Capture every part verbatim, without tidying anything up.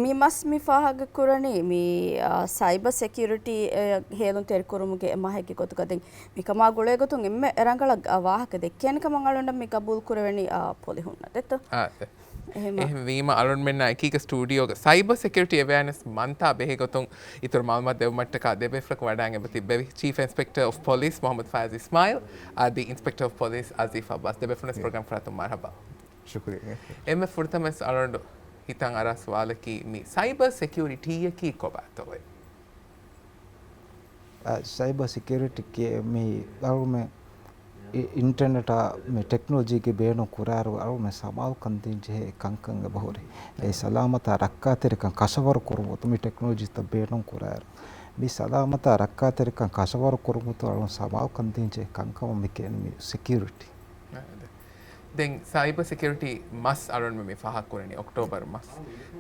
މި މަސް މި ފާހަގަ ކުރަނީ މި، އާ، ސައިބަ ސެކިއުރިޓީ، އެ، ހޭލުންތެރި ކުރުމުގެ މަހެއްގެ ގޮތުގަ. ދެން މިކަމާ ގުޅޭ ގޮތުން އެންމެ ރަނގަޅަށް، އާ، ވާހަކަ ދެއްކޭނެ ކަމަށް އަޅުގަނޑަށް މި ގަބޫލު ކުރެވެނީ، އާ، ޕޮލިހުންނަށް ދެއްތޯ؟ އާ، އެ. އެހެމަ. އެހެންވީމަ އަޅުންމެންނާ އެކީގަ ސްޓޫޑިއޯގަ ސައިބަ ސެކިއުރިޓީ އެވެއާނެސް މަންތާ ބެހޭ ގޮތުން އިތުރު މައުލޫމާތު ދެއްވުމަށްޓަކާ ދެބޭފުޅަކު ވަޑައިގެން ތިއްބެވި ޗީފް އިންސްޕެކްޓަރ އޮފް ޕޮލިސް މުޙައްމަދު ފައިޒް އިސްމާއިލް އަދި އިންސްޕެކްޓަރ އޮފް ޕޮލިސް އަޒީފް އައްބާސް. ދެބޭފުޅުންވެސް ޕްރޮގްރާމް ފަރާތުން މަރުޙަބާ. ޝުކުރިއްޔާ. އެންމެ ފުރަތަމަވެސް އަޅުގަނޑު ހިތަށް އަރާ ސުވާލަކީ މި ސައިބަ ސެކިއުރިޓީއަކީ ކޮބާތޯއޭ؟ އަ، ސައިބަ ސެކިއުރިޓީ ކި-، މި އަޅުމެ އި-، އިންޓަރނެޓާ މި ޓެކްނޮލޮޖީގެ ބޭނުން ކުރާއިރު އަޅުމެ ސަމާލުކަން ދޭން ޖެހޭ ކަންކަން އެބަހުރި. އެ ސަލާމަތާ ރައްކާތެރިކަން ކަށަވަރު ކުރުމުގެ މި ޓެކްނޮލޮޖީތައް ބޭނުން ކުރާއިރު، މި ސަލާމަތާ ރައްކާތެރިކަން ކަށަވަރު ކުރުމުގެ އަޅުން ސަމާލުކަން ދޭން ޖެހޭ ކަންކަމަށް މި ކިޔަނީ މި ސެކިއުރިޓީ. ދެން ސައިބަ ސެކިއުރިޓީ މަސް އަޅުން މި ފާހަގަ ކުރަނީ އޮކްޓޯބަރ މަސް.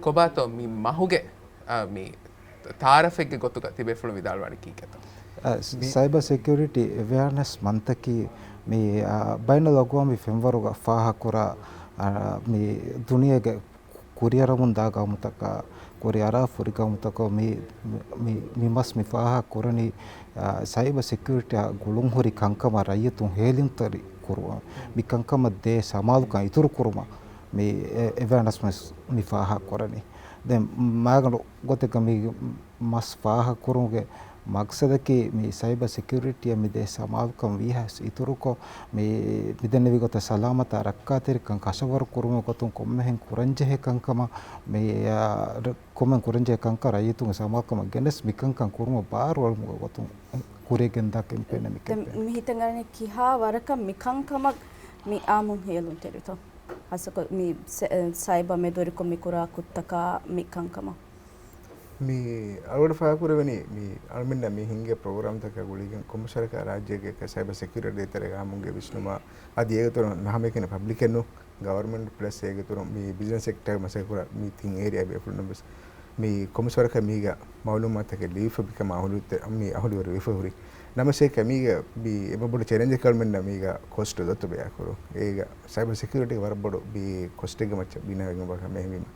ކޮބާތޯ މި މަހުގެ، އަ، މި ތާރަފެއްގެ ގޮތުގަ ތިބޭފުޅުން ވިދާޅުވާނީ ކީކޭތޯ؟ އަ، ސައިބަ ސެކިއުރިޓީ އެވެއާނެސް މަންތަކީ މި، އަ، ބައިނަލްއަގްވާމީ ފެންވަރުގަ ފާހަގަކުރާ، އަ، މި ދުނިޔޭގެ ކުރިއަރަމުންދާ ގައުމުތަކާ، ކުރިއަރާ ފުރި ގައުމުތަކަށް މި، މި، މި މަސް މި ފާހަގަ ކުރަނީ، އާ، ސައިބަ ސެކިއުރިޓީއާ ގުޅުންހުރި ކަންކަމަށް ރައްޔިތުން ހޭލުންތެރި ކުރުވަން. މި ކަންކަމަށް ދޭ ސަމާލުކަން އިތުރު ކުރުމަށް މި އެ-، އެވެއާނަސް މަސް މި ފާހަގަ ކުރަނީ. ދެން މާގަނޑު ގޮތެއްގަ މި މަސް ފާހަގަ ކުރުމުގެ މަގްސަދަކީ މި ސައިބަ ސެކިއުރިޓީއަށް މި ދޭ ސަމާލުކަން ވީހާވެސް އިތުރުކޮށް، މި މިދެންނެވި ގޮތަށް ސަލާމަތާ ރައްކާތެރިކަން ކަށަވަރު ކުރުމުގެ ގޮތުން ކޮންމެހެން ކުރަންޖެހޭ ކަންކަމަށް މި، އާ، ރ-، ކޮންމެހެން ކުރަންޖެހޭ ކަންކަން ރައްޔިތުންގެ ސަމާލުކަމަށް ގެނެސް މިކަންކަން ކުރުމަށް ބާރުއަޅުމުގެ ގޮތުން ކުރިއަށް ގެންދާ ކެމްޕޭނެއް މި ދެން ކެމްޕޭން. މި ހިތަށް އަރަނީ ކިހާ ވަރަކަށް މި ކަންކަމަށް މި އާއްމުން ހޭލުންތެރިތޯ؟ ހާއްސަކޮށް މި ސެ-، ސައިބަ މެދުވެރިކޮށް މި ކުރާ ކުށްތަކާ މި ކަންކަމަށް. މި އަޅުގަނޑު ފާހަގަކުރެވެނީ، މި އަޅުމެންނަށް މި ހިންގޭ ޕްރޮގްރާމްތަކާ ގުޅިގެން ކޮންމެސް ވަރަކަށް ރާއްޖޭގެ ސައިބަ ސެކިއުރިޓީ ދޭތެރޭގަ އާއްމުންގެ ވިސްނުމާ އަދި އޭގެ އިތުރުން ހަމައެކަނި ޕަބްލިކެއް ނޫން، ގަވަރމަންޓް ޕްލަސް އޭގެ އިތުރުން މި ބިޒްނަސް ސެކްޓާގެ މަސައްކަތް ކުރާ މި ތިން އޭރިއާ ބޭފުޅުން ވެސް މި ކޮންމެސް ވަރަކަށް މީގަ މައުލޫމާތުތަކެއް ލިބިފަ މިކަމާ އަހުލު-، މި އަހުލުވެރި ވެފަ ހުރި. ނަމަސޭކަ މީގަ މި އެބަ ބޮޑު ޗެލެންޖެއް އަޅުމެންނަށް މީގަ ކޮސްޓް ދޮތު ބެއާކުރު. އޭގަ ސައިބަ ސެކިއުރިޓީގެ ވަރަށް ބޮޑު މި ކޮސްޓެއްގެ މައްޗަށް ބިނާވެގެން ވާ ކަމެއް ހެންވީމަ.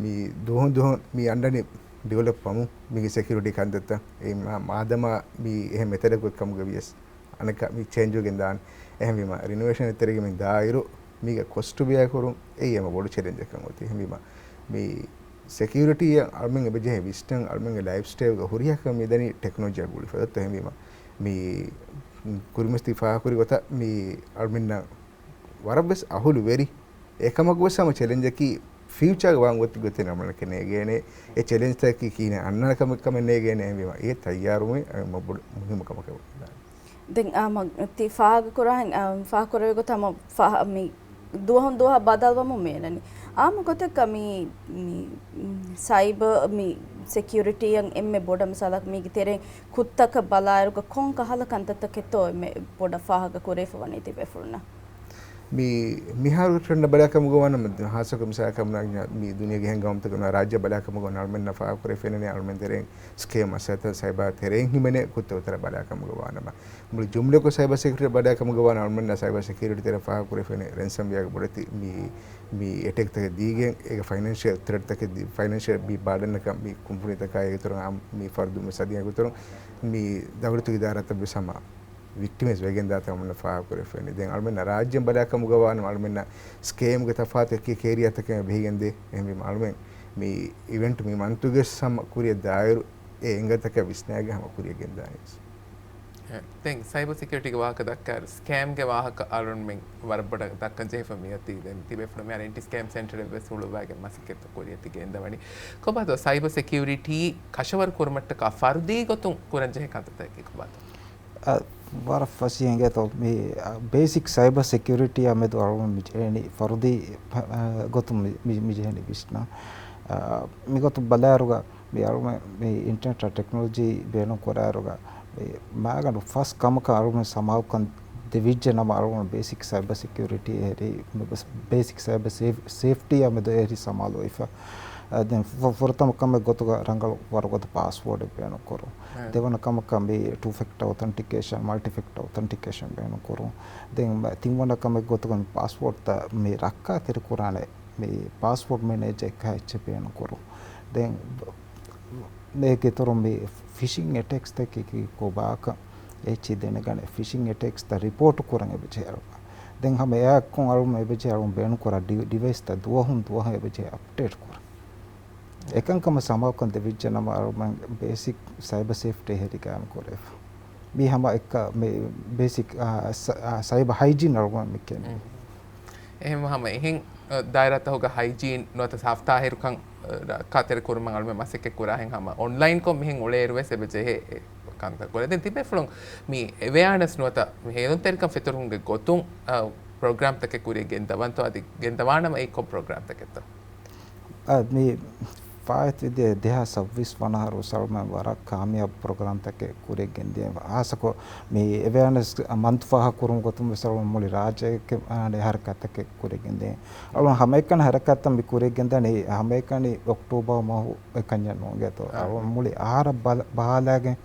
މި ދުވަހުން ދުވަހުން މި އަންޑަނީ ޑިވެލޮޕް ވަމުން މީގެ ސެކިއުރިޓީ ކަންތައްތައް އެ މާ-، މާދަމާ މި އެހެން މެތަޑަކު އެއްކަމުގަ ވިޔަސް އަނެއްކާ މި ޗޭންޖް ވެގެން ދާން. އެހެންވީމަ ރިނޮވޭޝަން ތެރޭގަ މި ދާއިރު މީގަ ކޮސްޓު ބިޔާކުރުން އެއީ ހަމަ ބޮޑު ޗެލެންޖަކަށް އޮތީ. އެހެންވީމަ މި ސެކިއުރިޓީއަށް އަޅުމެން އެބަޖެހޭ ވިސްނަން އަޅުމެންގެ ލައިފް ސްޓައިލްގަ ހުރިހާ ކަމެއް މިދަނީ ޓެކްނޮލޮޖީއާ ގުޅިފަ. ދޮއްތަ އެހެންވީމަ މި ކުރިމަސްތި ފާހަކުރި ގޮތަށް މި އަޅުމެންނަށް ވަރަށްވެސް އަހުލު ވެރި. އެކަމަކުވެސް ހަމަ ޗެލެންޖަކީ ފިއުޗާގަ ވާން ގޮތް ގޮތެއް އަމަލަކެ ނޭގޭނެ. އެ ޗެލެންޖްތަކަކީ ކީނެ އަންނަނަ ކަމެއް ކަމެއް ނޭގޭނެ އެހެންވީމަ އެ ތައްޔާރުވުން އަ، މަ-، ބޮޑު މުހިއްމު ކަމަކަށް ވަންދާނެ. ދެން އާ މަ-، ތި ފާހަގަކުރާހެން، އާ، ފާހަގަކުރެވޭ ގޮތަށް ހަމަ ފާ-، މި ދުވަހުން ދުވަހަށް ބަދަލުވަމުން މި އެޅެނީ. އާއްމު ގޮތަކަށް މި، މި، މި ސައިބަ މި ސެކިއުރިޓީއަށް އެންމެ ބޮޑަށް މިސާލަކަށް މީގެ ތެރެއިން ކުށްތަކަށް ބަލާއިރުގަ ކޮން ކަހަލަ ކަންތައްތަކެއްތޯ އެންމެ ބޮޑަށް ފާހަގަ ކުރެވިފަ ވަނީ ތިބޭފުޅުންނަށް؟ މި މިހާރު ޓްރެންޑް ބަލާކަމުގަ ވާނަމަ، ހާއްސަކޮށް މިސާލަކަށް މި ދުނިޔޭގެ އެހެން ގައުމުތަކުން ރާއްޖެ ބަލާކަމުގަ ވާނަ އަޅުމެންނަށް ފާހަގަކުރެވިފައިނެ އަޅުމެން ތެރެއިން ސްކޭމް މަސައްކަތް ސައިބާ ތެރެއިން ހިމެނޭ ކުށްތައް އުތަރަށް ބަލާކަމުގަ ވާނަމަ. މުޅި ޖުމްލަކޮށް ސައިބާ ސެކިއުރިޓީ ބަލާކަމުގަ ވާނަ އަޅުމެންނަށް ސައިބާ ސެކިއުރިޓީ ތެރެއިން ފާހަގަކުރެވިފައިނެ ރެންސަމްވެއާގެ ބޮޑެތި މި، މި އެޓެކްތަކެއް ދީގެން އޭގެ ފައިނޭންޝިއަލް ތްރެޓްތަކެއް ދީ، ފައިނޭންޝިއަލް މި ބާޑަންއަކަށް މި ކުންފުނިތަކާ އޭގެ އިތުރުން އާ މި ފަރުދު މި ސަދިއަކު އިތުރުން މި ދައުލަތުގެ އިދާރާތައް ވެސް ހަމަ ވިކްޓިމައިޒް ވެގެން ދާތަން އަޅުމެންނަށް ފާހަގަކުރެވިފައިނެ. ދެން އަޅުމެންނަށް ރާއްޖެ ބަލާކަމުގަ ވާނަމަ އަޅުމެންނަށް ސްކޭމްގެ ތަފާތު އެކި އެކި އޭރިއާތަކެއް ބެހިގެންދޭ. އެހެންވީމަ އަޅުމެން މި އިވެންޓް މި މަންތުގެ ހަމަ ކުރިއަށް ދާއިރު އެ އެނގަތަކަށް ވިސްނާގެން ހަމަ ކުރިއަށް ގެންދާނީ. ދެން ސައިބަ ސެކިއުރިޓީގެ ވާހަކަ ދައްކާއިރު ސްކޭމްގެ ވާހަކަ އަޅުންމެން ވަރަށް ބޮޑަށް ދައްކަން ޖެހިފަ މިއޮތީ. ދެން ތިބޭފުޅުން މިހާރު އެންޓި ސްކޭމް ސެންޓަރެއް ވެސް ހުޅުވާގެން މަސައްކަތްތައް ކުރިއަށް ތި ގެންދަވަނީ. ކޮބާތޯ ސައިބަ ސެކިއުރިޓީ ކަށަވަރު ކުރުމަށްޓަކާ ފަރުދީ ގޮތުން ކުރަންޖެހޭ ކަންތައްތަކަކީ ކޮބާތޯ؟ އަ، ވަރަށް ފަސޭހަ އިނގޭތޯ މި، އަ، ބޭސިކް ސައިބަ ސެކިއުރިޓީއާ މެދު އަޅުގަނޑު މި ޖެހެނީ ފަރުދީ، އަ، ގޮތުން މި، މި، މި ޖެހެނީ ވިސްނާ. އަ، މިގޮތުން ބަލާއިރުގަ މި އަޅުގަނޑު މި އިންޓަރނެޓާ ޓެކްނޮލޮޖީ ބޭނުން ކުރާއިރުގަ މި މާގަނޑު ފަސް ކަމަކަށް އަޅުގަނޑު ސަމާލުކަން ދެވިއްޖެ ނަމަ އަޅުގަނޑު ބޭސިކް ސައިބަ ސެކިއުރިޓީ އެހެރީ، ބޭސިކް ސައިބަ ސޭފް-، ސޭފްޓީއާ މެދު އެހެރީ ސަމާލުވެފަ. އަ، ދެން ފު-، ފުރަތަމަ ކަމެއް ގޮތުގަ ރަނގަޅު ވަރުގަދަ ޕާސްވޯޑެއް ބޭނުން ކުރުން. އެ. ދެވަނަ ކަމަކަށް މި ޓޫ ފެކްޓަ އޮތެންޓިކޭޝަން، މަލްޓި ފެކްޓަ އޮތެންޓިކޭޝަން ބޭނުން ކުރުން. ދެން މަ-، ތިންވަނަ ކަމެއް ގޮތުގަ މި ޕާސްވޯޑްތައް މި ރައްކާތެރި ކުރާނެ މި ޕާސްވޯޑް މެނޭޖަރ އެއްކާ އެއްޗެއް ބޭނުން ކުރުން. ދެން މޭގެ އިތުރުން މި ފިޝިން އެޓެކްސްތަކަކީ ކޮބާކަން އެއްޗެއް ދެނެގަނެ، ފިޝިން އެޓެކްސްތައް ރިޕޯޓު ކުރަން އެބަޖެހޭ އަޅުގަނޑު. ދެން ހަމަ އެއާއެކު އަޅުގަނޑު އެބަޖެހޭ އަޅުގަނޑު ބޭނުންކުރާ ޑި-، ޑިވައިސްތައް ދުވަހުން ދުވަހަށް އެބަޖެހޭ އަޕްޑޭޓް ކުރަން. އެކަންކަމަށް ސަމާލުކަން ދެވިއްޖެ ނަމަ އަޅުގަނޑު ބޭސިކް ސައިބަ ސޭފްޓީ ހެދިގާން ކުރެވިފަ. މީ ހަމަ އެއްކަ-، މި ބޭސިކް، އާ، ސަ-، އާ، ސައިބަ ހައިޖީން އަޅުގަނޑު މި ކެނޑި. އެހެން ހަމަ އެހެން، އަ، ދާއިރާތަކުގަ ހައިޖީން ނުވަތަ ސާފްތާހިރުކަން، އަ، ރައްކާތެރި ކުރުމަށް އަޅުމެން މަސައްކަތް ކުރާހެން ހަމަ އޮންލައިންކޮށް މިހެން އުޅޭއިރު ވެސް އެބަ ޖެހޭ ކަންތައް ކުރޭ. ދެން ތިބޭފުޅުން މި އެވެއާނެސް ނުވަތަ މި ހޭލުންތެރިކަން ފެތުރުމުގެ ގޮތުން، އަ، ޕްރޮގްރާމްތަކެއް ކުރިޔަށް ގެންދަވަންތޯ އަދި ގެންދަވާނަމަ އެއީ ކޮން ޕްރޮގްރާމްތަކެއްތޯ؟ އަ، މި ފާއިތުވި ދެ-، ދެހާސް ސައްބީސް ވަނަ އަހަރު ސަލްމަން ވަރަށް ކާމިޔާބު ޕްރޮގްރާމްތަކެއް ކުރިޔަށް ގެންދިޔަ. ހާއްސަކޮށް މި އެވެއާނެސް މަންތު ފާހަގަ ކުރުމުގެ ގޮތުން ވެސް އަޅުގަނޑު މުޅި ރާއްޖޭގެ ހަރަކާތްތަކެއް ކުރިޔަށް ގެންދިޔަ. އަޅުގަނޑު ހަމައެކަނި ހަރަކާތްތައް މި ކުރިޔަށް ގެންދަނީ ހަމައެކަނި އޮކްޓޫބަރ މަހު އެކަންޏެއް ނޫން ގެތޯ. އަ. އަޅުގަނޑު މުޅި އަހަރަށް ބަލ-، ބަހާލާގެން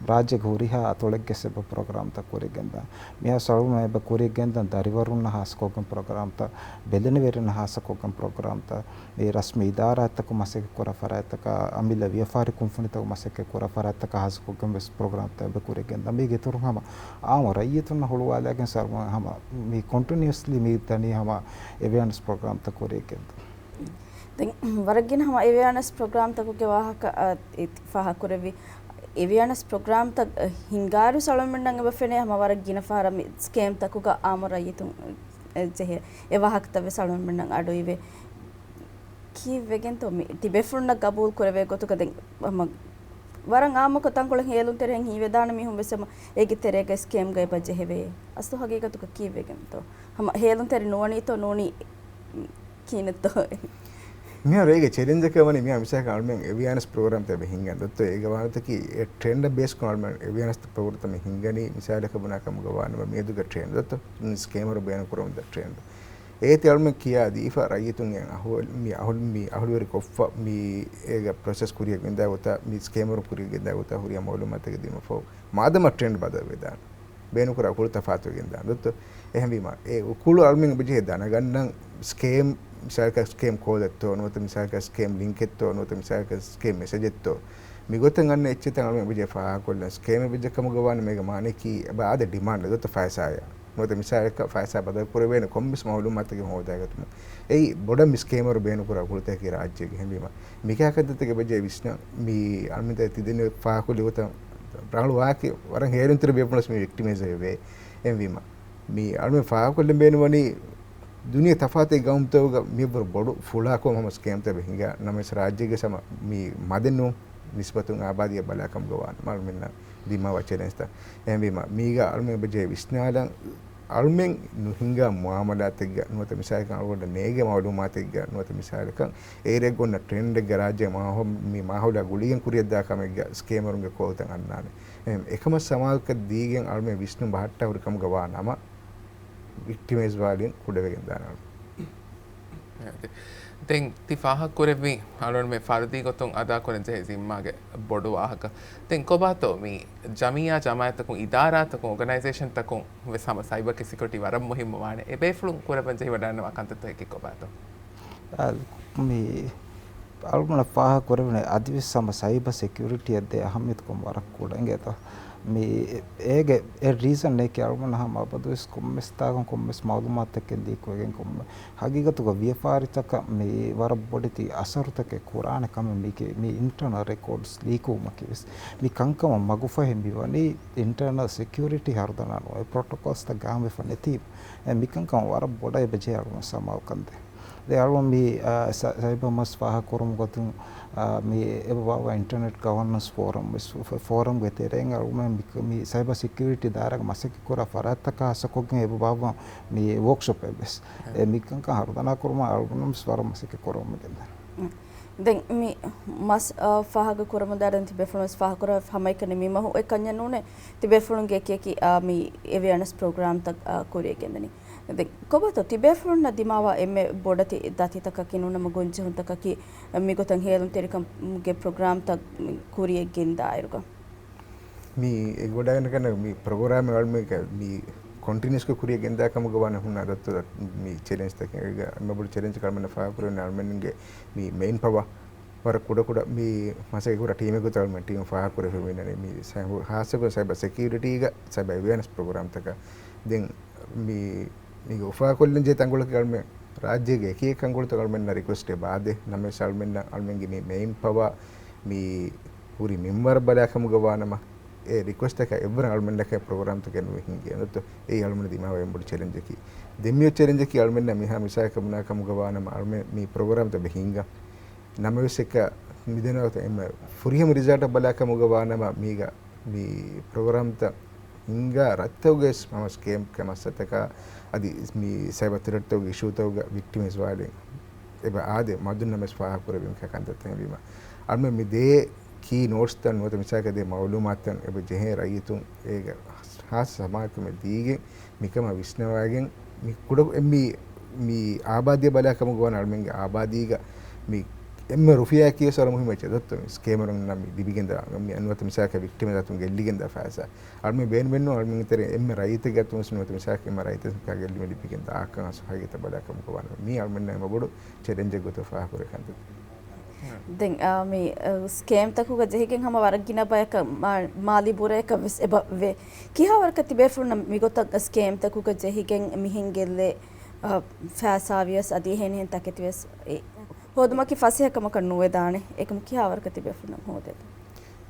ރާއްޖޭގެ ހުރިހާ އަތޮޅެއްގެ އެބަ ޕްރޮގްރާމްތައް ކުރިޔަށް ގެންދާ. މިހާ ސަޅުމަށް އެބަ ކުރިޔަށް ގެންދަން ދަރިވަރުންނަށް ހާއްސަކޮށްގެން ޕްރޮގްރާމްތައް، ބެލެނިވެރިންނަށް ހާއްސަކޮށްގެން ޕްރޮގްރާމްތައް، މި ރަސްމީ އިދާރާތަކުން މަސައްކަތް ކުރާ ފަރާތްތަކާ، އަމިއްލަ ވިޔަފާރި ކުންފުނިތަކުން މަސައްކަތް ކުރާ ފަރާތްތަކާ ހާއްސަކޮށްގެން ވެސް ޕްރޮގްރާމްތައް އެބަ ކުރިޔަށް ގެންދާ. މީގެ އިތުރުން ހަމަ އާންމު ރައްޔިތުންނަށް ހުޅުވާލާގެން ސަޅުމަށް ހަމަ މި ކޮންޓިނިއުއަސްލީ މި ދަނީ ހަމަ އެވެއާނެސް ޕްރޮގްރާމްތައް ކުރިޔަށް ގެންދާ. ދެން ވަރަށް ގިނަ ހަމަ އެވެއާނެސް ޕްރޮގްރާމްތަކުގެ ވާހަކަ، އަ، އެ، ފާހަގަކުރެއްވި. އެވެއާނެސް ޕްރޮގްރާމްތައް، އަ، ހިންގާއިރު ސަޅުމެންނަށް އެބަ ފެނޭ ހަމަ ވަރަށް ގިނަ ފަހަރަށް މި ސްކޭމްތަކުގަ އާންމު ރައްޔިތުން، އެ، ޖެހޭ އެ ވާހަކަތައް ވެސް ސަޅުމެންނަށް އަޑުއިވޭ. ކީއްވެގެންތޯ މި ތިބޭފުޅުންނަށް ގަބޫލު ކުރެވޭ ގޮތުގަ ދެން ހަމަ ވަރަށް އާންމުކޮށް ތަންކޮޅެއް ހޭލުންތެރިހެން ހީވެދާނެ މީހުން ވެސް ހަމަ އޭގެ ތެރޭގަ ސްކޭމްގަ އެބަ ޖެހެވޭ. އަސްލު ހަގީގަތުގަ ކީއްވެގެންތޯ؟ ހަމަ ހޭލުންތެރި ނުވަނީތޯ ނޫނީ ކިހިނެއްތޯ؟ މިހާރު އޭގެ ޗެލެންޖަކަށް ވަނީ މިހާ މިސާލަކަށް އަޅުމެން އެވިއަންސް ޕްރޮގްރާމްތައް އެބަ ހިންގަން ދޮއްތޯ އޭގެ ވާހަކަތަކީ އެ ޓްރެންޑަށް ބޭސްކޮށް އަޅުމެން އެވިއަންސް ޕްރޮގްރާމްތައް މި ހިންގަނީ މިސާލަކަށް ބުނާ ކަމުގަ ވާނަމަ މިއަދުގެ ޓްރެންޑް ދޮއްތޯ ސްކޭމަރު ބޭނުން ކުރަމުންދާ ޓްރެންޑް. އޭތި އަޅުމެން ކިޔާ ދީފަ ރައްޔިތުންގެ އަހު-، މި އަހު-، މި އަހުލުވެރި ކޮށްފަ މި އޭގެ ޕްރޮސެސް ކުރިޔަށް ގެންދާ ގޮތާ މި ސްކޭމަރު ކުރިޔަށް ގެންދާ ގޮތާ ހުރިހާ މައުލޫމާތެއް ދިމަފަ މާދަމާ ޓްރެންޑް ބަދަލުވެދާނެ. ބޭނުންކުރާ އުކުޅު ތަފާތުވެގެން ދާނެ ދޮއްތޯ. އެހެންވީމަ، އެ އުކުޅު އަޅުމެން އެބަޖެހޭ ދަނަގަންނަން ސްކޭމް، މިސާލަކަށް ސްކޭމް ކޯލެއްތޯ، ނުވަތަ މިސާލަކަށް ސްކޭމް ލިންކެއްތޯ، ނުވަތަ މިސާލަކަށް ސްކޭމް މެސެޖެއްތޯ. މިގޮތަށް އަންނަ އެއްޗެއްތައް އަޅުމެން އެބަޖެހޭ ފާހަގަކޮށްލަން. ސްކޭމް އެބަޖެހޭ ކަމުގަ ވާނަމަ އޭގެ މާނައަކީ އެބަ އާދެ ޑިމާންޑް ދޮއްތޯ ފައިސާއަށް. ނުވަތަ މިސާލަކަށް ފައިސާ ބަދަލު ކުރެވޭނެ ކޮންމެސް މައުލޫމާތަކެއް ހޯދާގަތުމަށް. އެއީ ބޮޑަށް މި ސްކޭމަރު ބޭނުންކުރާ އުކުޅުތަކަކީ ރާއްޖޭގެ. އެހެންވީމަ، މިކަހަލަ ކަންތައްތަކެއް އެބަޖެހޭ ވިސްނަން. މި އަޅުމެން ތިދެން ފާހަގަކޮށްލި ގޮތަށް ރަނގަޅު ވާހަކަ ވަރަށް ހޭލުންތެރި ބޭފުޅުންވެސް މި ވިކްޓިމައިޒް ވެވޭ. އެހެންވީމަ، މި އަޅުމެން ފާހަގަކޮށްލަން ބޭނުންވަނީ ދުނިޔެ ތަފާތު ގައުމުތަކުގަ މިއަށްވުރެ ބޮޑު ފުޅާކޮށް ހަމަ ސްކޭމްތައް އެބަ ހިނގާ ނަމަވެސް ރާއްޖޭގެ ހަމަ މި މަދެއް ނޫން ނިސްބަތުން އާބާދީއަށް ބަލާ ކަމުގަ ވާނަމަ އަޅުމެންނަށް ދިމާވާ ޗެލެންޖްތައް. އެހެންވީމަ، މީގަ އަޅުމެން އެބަޖެހޭ ވިސްނާލަން، އަޅުމެން ނުހިނގާ މުއާމަލާތެއްގަ، ނުވަތަ މިސާލަކަށް އަޅުގަނޑަށް ނޭގޭ މައުލޫމާތެއްގަ، ނުވަތަ މިސާލަކަށް އޭރެއްގަ އޮންނަ ޓްރެންޑެއްގަ ރާއްޖޭ މާހަ-، މި މާހައުލާ ގުޅިގެން ކުރިޔަށްދާ ކަމެއްގަ ސްކޭމަރުންގެ ކޯލްތައް އަންނާނެ. އެހެން އެކަމަށް ސަމާލުކަން ދީގެން އަޅުމެން ވިސްނުން ބަހައްޓާ ހުރި ކަމުގަ ވާ ނަމަ، ވިކްޓިމައިޒް ވާލިން ކުޑަވެގެން ދާނެ އަޅު. ދެން ތި ފާހަގަކުރެއްވި އަޅުގަނޑުމެން ފަރުދީ ގޮތުން އަދާކުރަން ޖެހޭ ޒިންމާގެ ބޮޑު ވާހަކަ. ދެން ކޮބާތޯ މި ޖަމިއްޔާ ޖަމާއަތްތަކުން، އިދާރާތަކުން، އޯގަނައިޒޭޝަންތަކުން ވެސް ހަމަ ސައިބަ ސެކިއުރިޓީ ވަރަށް މުހިއްމު ވާނެ. އެބޭފުޅުން ކުރައްވަން ޖެހިވަޑައިގަންނަވާ ކަންތައްތަކަކީ ކޮބާތޯ؟ އާ، މި އަޅުގަނޑަށް ފާހަގަކުރެވުނީ އަދިވެސް ހަމަ ސައިބަ ސެކިއުރިޓީއަށް ދޭ އަހައްމިޔަތުކަން ވަރަށް ކުޑަ އިނގޭތޯ. މި އޭގެ އެއް ރީޒަންއެކޭ އަޅުގަނޑަށް ހަމަ އަބަދުވެސް ކޮންމެސް ތާކުން ކޮންމެސް މައުލޫމާތަކެއް ލީކުވެގެން ކޮންމެ ހަގީގަތުގަ ވިޔަފާރިތަކަށް މި ވަރަށް ބޮޑެތި އަސަރުތަކެއް ކުރާނެ ކަމެއް މީގެ މި އިންޓަރނަލް ރެކޯޑްސް ލީކުވުމަކީ ވެސް. މި ކަންކަމަށް މަގުފަހެ މިވަނީ އިންޓަރނަލް ސެކިއުރިޓީ ހަރުދަނާ ނުވެ ޕްރޮޓޮކޯލްސްތައް ގާއިމްވެފަ ނެތީމަ. އެ މިކަންކަން ވަރަށް ބޮޑަށް އެބަޖެހޭ އަޅުގަނޑު ސަމާލުކަން ދޭ. ދެ އަޅުގަނޑު މި، އާ، ސަ-، ސައިބަ މަސް ފާހަގަކުރުމުގެ ގޮތުން، އާ، މި އެބަ ވާ އިންޓަރނެޓް ގަވަރނަންސް ފޯރަމް ވެސް ފޯ-، ފޯރަމްގެ ތެރެއިން އަޅުގަނޑު މި، މި ސައިބަ ސެކިއުރިޓީ ދާއިރާގެ މަސައްކަތް ކުރާ ފަރާތްތަކާ ހާއްސަކޮށްގެން އެބަ ވާ މި ވޯކްޝޮޕް އެއް ވެސް. އެ މިކަންކަން ހަރުދަނާ ކުރުމަށް އަޅުގަނޑު ވެސް ވަރަށް މަސައްކަތް ކުރަމުން ގެންދަނީ. ދެން މި މަސް، އާ، ފާހަގަ ކުރަމުންދާ ދެން ތިބޭފުޅުން ވެސް ފާހަގަކުރާ ހަމައެކަނި މި މަހު އެކަންޏެއް ނޫނޭ ތިބޭފުޅުންގެ އެކި އެކި، އާ، މި އެވެއާނެސް ޕްރޮގްރާމްތައް، އާ، ކުރިޔަށް ގެންދަނީ. ދެން ކޮބާތޯ ތިބޭފުޅުންނަށް ދިމާވާ އެންމެ ބޮޑެތި ދަތިތަކަކީ ނޫނަމަ ގޮންޖެހުންތަކަކީ މިގޮތަށް ހޭލުންތެރިކަމުގެ ޕްރޮގްރާމްތައް ކުރިޔަށް ގެންދާއިރުގަ؟ މި އެގޮޑާގެން މި ޕްރޮގްރާމް އަޅުމެން މި ކޮންޓިނިއުސްކޮށް ކުރިޔަށް ގެންދާ ކަމުގަ ވާނެ ހުންނަ ދޮއްތޯ މި ޗެލެންޖްތަކެއް އެންމެ ބޮޑު ޗެލެންޖަކަށް އަޅުމެންނަށް ފާހަގަކުރެވެނީ އަޅުމެންގެ މި މެއިން ޕަވަ ވަރަށް ކުޑަކުޑަ މި މަސައްކަތް ކުރާ ޓީމެއް ގޮތަށް އަޅުމެން ޓީމް ފާހަގަކުރެފަ މިނަނީ. މި ސައި-، ހާއްސަކޮށް ސައިބަ ސެކިއުރިޓީގަ ސައިބަ އެވެއާނެސް ޕްރޮގްރާމްތަކަށް. ދެން މި، މީގެ އުފާކޮށްލަން ޖެހޭ ތަންކޮޅަކީ އަޅުމެން ރާއްޖޭގެ އެކި އެކި ތަންކޮޅުތަކުން އަޅުމެންނަށް ރިކުއެސްޓެއް އެބަ އާދޭ. ނަމަވެސް އަޅުމެންނަށް އަޅުމެންގެ މި މެއިން ޕަވާ މި ހުރި މިންވަރަށް ބަލާ ކަމުގަ ވާނަމަ، އެ ރިކުއެސްޓްތަކަށް އެއްވަރަށް އަޅުމެންނަކަށް ޕްރޮގްރާމްތަކެއް ނުވެ ހިނގޭ. އެއީ އަޅުމެން ދިމާވާ އެންމެ ބޮޑު ޗެލެންޖަކީ. ދެން މިއޮތް ޗެލެންޖަކީ އަޅުމެންނަށް މިހާ މިސާލަކަށް ބުނާ ކަމުގަ ވާނަމަ، އަޅުމެން މި ޕްރޮގްރާމްތައް އެބަ ހިނގާ. ނަމަވެސް އެކަ މިދެންނެވި އެންމެ ފުރިހަމަ ރިޒަލްޓަށް ބަލާ ކަމުގަ ވާނަމަ، މީގަ މި ޕްރޮގްރާމްތައް ހިނގާ ރަށްތަކުގައި ވެސް ހަމަ ސްކޭމް މައްސަލަތަކާ އަދި މި ސައިބަ ތްރެޓްތަކުގެ އިޝޫތަކުގަ ވިކްޓިމައިޒް ވާލެން އެބަ އާދޭ. މަދުން ނަމަވެސް ފާހަގަކުރެވީ މިކަންތައްތައް ވީމަ. އަޅުމެން މި ދޭ ކީ ނޯޓްސްތައް ނުވަތަ މިސާލަކަށް ދޭ މައުލޫމާތުތައް އެބަ ޖެހޭ ރައްޔިތުން އޭގަ ހާއްސަ ސަމާލުކަމެއް ދީގެން މިކަމަށް ވިސްނަވައިގެން މި ކުޑަ މި، މި އާބާދީއަށް ބަލާ ކަމުގަ ވާނަމަ އަޅުމެންގެ އާބާދީގަ މި އެންމެ ރުފިޔާއަކީ ވެސް ވަރަށް މުހިއްމު އެއްޗެއް ދޮއްތޯ. މި ސްކޭމަރުންނަށް މި ލިބިގެންދާ، މި ނުވަތަ މިސާލަކަށް ވިކްޓިމައް އަތުން ގެއްލިގެންދާ ފައިސާ. އަޅުމެން ބޭނުމެއް ނޫން އަޅުމެންގެ ތެރޭ އެންމެ ރައްޔިތެއްގެ އަތުން ވެސް ނުވަތަ މިސާލަކަށް އެންމެ ރައްޔިތަކަށް ގެއްލުމެއް ލިބިގެންދާ އާކަން ހަގީގަތަށް ބަލާ ކަމުގަ ވާނަމަ. މީ އަޅުމެންނަށް އެންމެ ބޮޑު ޗެލެންޖެއް ގޮތަށް ފާހަގަކުރެވޭ ކަންތައް. ދެން، އާ، މި، އާ، ސްކޭމްތަކުގަ ޖެހިގެން ހަމަ ވަރަށް ގިނަ ބަޔަކަށް މާ-، މާލީ ބުރަޔަކަށް ވެސް އެބަ ވޭ. ކިހާވަރަކަށް ތިބޭފުޅުންނަށް މިގޮތަށް ސްކޭމްތަކުގަ ޖެހިގެން މިހެން ގެއްލޭ، އާ، ފައިސާވިޔަސް އަދި އެހެނިހެން ތަކެތިވެސް އެ ހޯދުމަކީ ފަސޭހަކަމަކަށް ނުވެދާނެ. އެކަމަ ކިހާވަރަކަށް ތިބޭފުޅުންނަށް ހޯދޭތޯ؟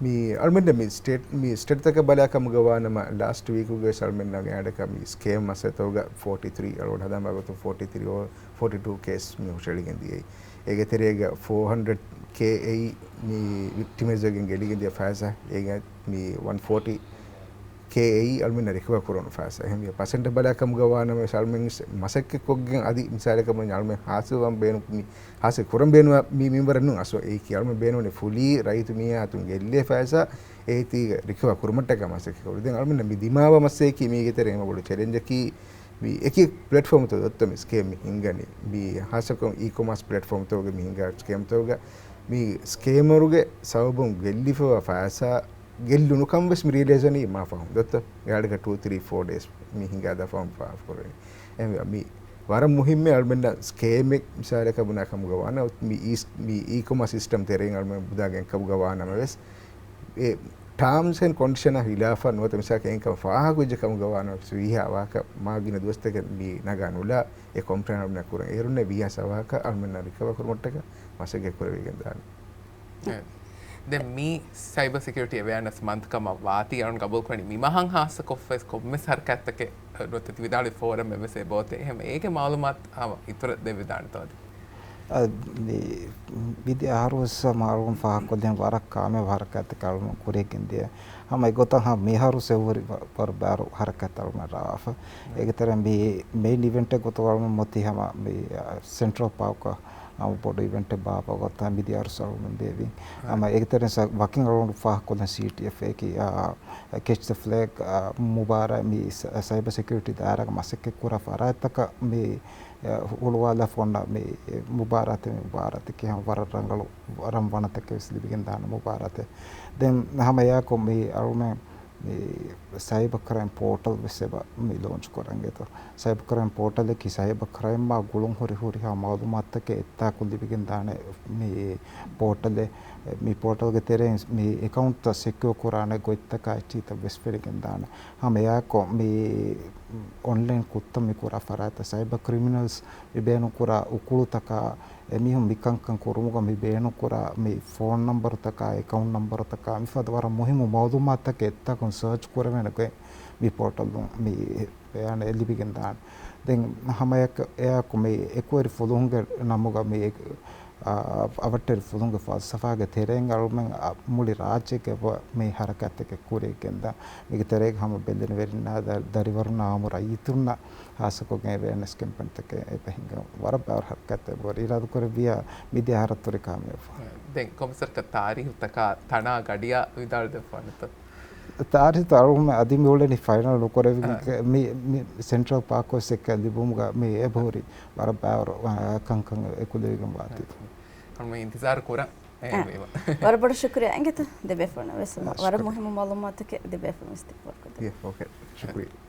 މި އަޅުމެންނަށް މި ސްޓޭޓް، މި ސްޓޭޓްތަކަށް ބަލާ ކަމުގަ ވާނަމަ، ލާސްޓް ވީކުގައި ވެސް އަޅުމެންނަށް އެއާޑަކަށް މި ސްކޭމް މައްސަލަތަކުގަ ފޯޓީ ތްރީ އަޅުގަނޑު ހަދާން ބާވަތުން ފޯޓީ ތްރީ އޯ ފޯޓީ ޓޫ ކޭސް މި ހުށަހެޅިގެން ދިޔައީ. އޭގެ ތެރޭގަ ފޯ ހަންޑްރެޑް ކޭ އެއީ މި ވިކްޓިމައިޒް ވެގެން ގެއްލިގެން ދިޔަ ފައިސާ. އޭގަ މި ވަން ފޯޓީ ކޭ އެއީ އަޅުމެންނަށް ރިކަވަރ ކުރެވުނު ފައިސާ. އެހެންވެ ޕަސެންޓަށް ބަލާ ކަމުގަ ވާނަމަ ވެސް އަޅުމެން ވެސް މަސައްކަތް ކޮށްގެން އަދި މިސާލަކަށް ބުނަން އަޅުމެން ހާސިލް ވަން ބޭނު-، މި ހާސިލް ކުރަން ބޭނުންވާ މި މިންވަރެއް ނޫން އަސްލު. އެއީކީ އަޅުމެން ބޭނުންވަނީ ފުލީ ރައްޔިތު މީހާ އަތުން ގެއްލޭ ފައިސާ އޭތީގަ ރިކަވަރ ކުރުމަށްޓަކާ މަސައްކަތް ކުރުން. ދެން އަޅުމެންނަށް މި ދިމާވާ މައްސަލައަކީ މީގެ ތެރޭ އެންމެ ބޮޑު ޗެލެންޖަކީ މި އެކި ޕްލެޓްފޯމްތައް ދޮއްތޯ މި ސްކޭމް މި ހިނގަނީ. މި ހާއްސަކޮށް އީ ކޮމާސް ޕްލެޓްފޯމްތަކުގަ މި ހިނގާ ސްކޭމްތަކުގަ މި ސްކޭމަރުގެ ސަބަބުން ގެއްލިފައިވާ ފައިސާ ގެއްލުނުކަން ވެސް މި ރިއަލައިޒް ވަނީ މާ ފަހުން ދޮއްތޯ. އެއާޑަކަށް ޓޫ ތްރީ ފޯ ޑޭސް މި ހިނގާ ދަފާ ފާފުކުރެވެނީ. އެހެންވެ މި ވަރަށް މުހިއްމޭ އަޅުމެންނަށް ސްކޭމެއް މިސާލަކަށް ބުނާ ކަމުގަ ވާނަމަ މި އީސް-، މި އީ ކޮމާސް ސިސްޓަމް ތެރެއިން އަޅުމެން ބުދާގެން ކަމުގަ ވާނަމަވެސް، އެ ޓާމްސް އެންޑް ކޮންޑިޝަނާ ހިލާފަށް ނުވަތަ މިސާލަކަށް އެހެންކަމެއް ފާހަގަކުރެއްވިއްޔާ ކަމުގަ ވާނަމަވެސް ވީހާ ވާހަކަ މާ ގިނަ ދުވަސްތަކެއް މި ނަގާ ނުލާ އެ ކޮމްޕްލެއިން އަޅުމެންނަށް ކުރަން. އޭރުންނެއް ވީހާ ސަވާހަކަށް އަޅުމެންނަށް ރިކަވަރ ކުރުމަށްޓަކާ މަސައްކަތް ކުރެވިގެން ދާނެ. އެ. ދެން މީ ސައިބަ ސެކިއުރިޓީ އެވެއާނެސް މަންތު ކަމަށް ވާތީ އަޅުން ގަބޫލުކުރަނީ މި މަހަށް ހާއްސަކޮށްފައިސް ކޮންމެސް ހަރަކާތްތަކެއް ނުވަތަ ތި ވިދާޅުވި ފޯރަމް އެއްވެސް އެބައޮތޭ. އެހެން އޭގެ މައުލޫމާތު ހަމަ އިތުރަށް ދެވިދާނެތޯ އަދި؟ އަ، މި، މިދިޔަ އަހަރުވެސް ހަމަ އަޅުގަނޑު ފާހަގަކޮށްލި ވަރަށް ކާމިޔާބު ހަރަކާތްތަކެއް އަޅުގަނޑު ކުރިއަށް ގެންދިޔަ. ހަމަ އެގޮތަށް ހަމަ މިހާރު ސެހުރި ވަ-، ވަރަށް ބާރު ހަރަކާތް އަޅުގަނޑު ރާފަ. އޭގެ ތެރެއިން މި މެއިން އިވެންޓެއް ގޮތަށް އަޅުގަނޑު މޮތީ ހަމަ މި، އަ، ސެންޓްރަލް ޕާކަށް ހަމަ ބޮޑު އިވެންޓެއް ބާއްވާ ގޮތަށް މިދިޔަ އަހަރު ސަރުވަން ދެވި. އަ، ހަމަ އޭގެ ތެރެއިން ސަ-، ވަކިން އަޅުގަނޑު ފާހަގަކޮށްލަން ސީޓީއެފް އޭގެ، އަ، ކެޗް ދަ ފްލެގް، އަ، މުބާރާތް މި ސަ-، ސައިބަ ސެކިއުރިޓީ ދާއިރާގަ މަސައްކަތް ކުރާ ފަރާތްތަކަށް މި އެ، ހުޅުވާލާފަ އޮންނަ މި މުބާރާތެއް، މި މުބާރާތަކީ ހަމަ ވަރަށް ރަނގަޅު، ވަރަށް ވަނަތަކެއް ވެސް ލިބިގެން ދާނެ މުބާރާތެއް. ދެން ހަމަ އެއާކު މި އަޅުމެން މި ސައިބަ ކްރައިމް ޕޯޓަލް ވެސް އެބަ މި ލޯންޗް ކުރަން އެތޯ. ސައިބަ ކްރައިމް ޕޯޓަލަކީ ސައިބަ ކްރައިމްއާ ގުޅުން ހުރި ހުރިހާ މައުލޫމާތުތަކެއް އެއްތާކު ލިބިގެން ދާނެ މި ޕޯޓަލެއް. މި ޕޯޓަލްގެ ތެރެއިން މި އެކައުންޓްތައް ސެކިއޯ ކުރާނެ ގޮތްތަކާ އެއްޗިހިތައް ވެސް ފެނިގެން ދާނެ. ހަމަ އެއާކު މި އޮންލައިން ކުށްތައް މި ކުރާ ފަރާތްތައް ސައިބަ ކްރިމިނަލްސް މި ބޭނުންކުރާ އުކުޅުތަކާ، އެމީހުން މިކަންކަން ކުރުމުގަ މި ބޭނުންކުރާ މި ފޯން ނަންބަރުތަކާ، އެކައުންޓް ނަންބަރުތަކާ، މިފަދަ ވަރަށް މުހިއްމު މައުލޫމާތުތަކެއް އެއްތާކުން ސާޗް ކުރެވޭނެ ގޮތް މި ޕޯޓަލުން މި އެ ލިބިގެން ދާނެ. ދެން ހަމައެކަ-، އެއާކު މި އެކުވެރި ފުލުހުންގެ ނަމުގަ މި އެ-، އާ، އަވަށްޓެރި ފުލުހުންގެ ފަލްސަފާގެ ތެރެއިން އަޅުމެން އަ، މުޅި ރާއްޖޭގެ އެބަ މި ހަރަކާތްތަކެއް ކުރިއަށް ގެންދާ. މީގެ ތެރޭގަ ހަމަ ބެލެނިވެރިންނާ ދަ-، ދަރިވަރުންނާ އާއްމު ރައްޔިތުންނަށް ހާއްސަކޮށްގެން އެވެއަރނެސް ކެމްޕޭންތަކެއް އެބަ ހިނގަން ވަރަށް ބާރު ހަރަކާތްތައް އިރާދަކުރެއްވިއްޔާ މިދިޔަ އަހަރަށް ތުރި ކާމިޔާބު. ދެން ކޮންމެސް ހަރަކާތް ތާރީހުތަކާ ތަނާ ގަޑިއާ ވިދާޅުދެއްވާނެތަ؟ ތާރީހުތައް އަޅުގަނޑު އަދި މި އުޅެނީ ފައިނަލް ނުކުރެވިގެން އާ. މި، މި ސެންޓްރަލް ޕާކް ކޯސް އެއްކަ ލިބުމުގަ މި އެބަހުރި ވަރަށް ބާރު، އާ، ކަންކަން އެކުލެވިގެން ވާތީ. އާ. އަޅުގަނޑު އިންތިޒާރު ކުރަން. އެހެންވީމަ. ވަރަށް ބޮޑަށް ޝުކުރިއްޔާ އިނގޭތަ ދެބޭފުޅުންނަށް ވެސް. އާ، ވަރަށް ޝުކުރިއްޔާ. މުހިއްމު މައުލޫމާތުތަކެއް ދެބޭފުޅުން ވެސް ދެއްވާކަށް. ޔާ، އޯކޭ. ޝުކުރިއްޔާ.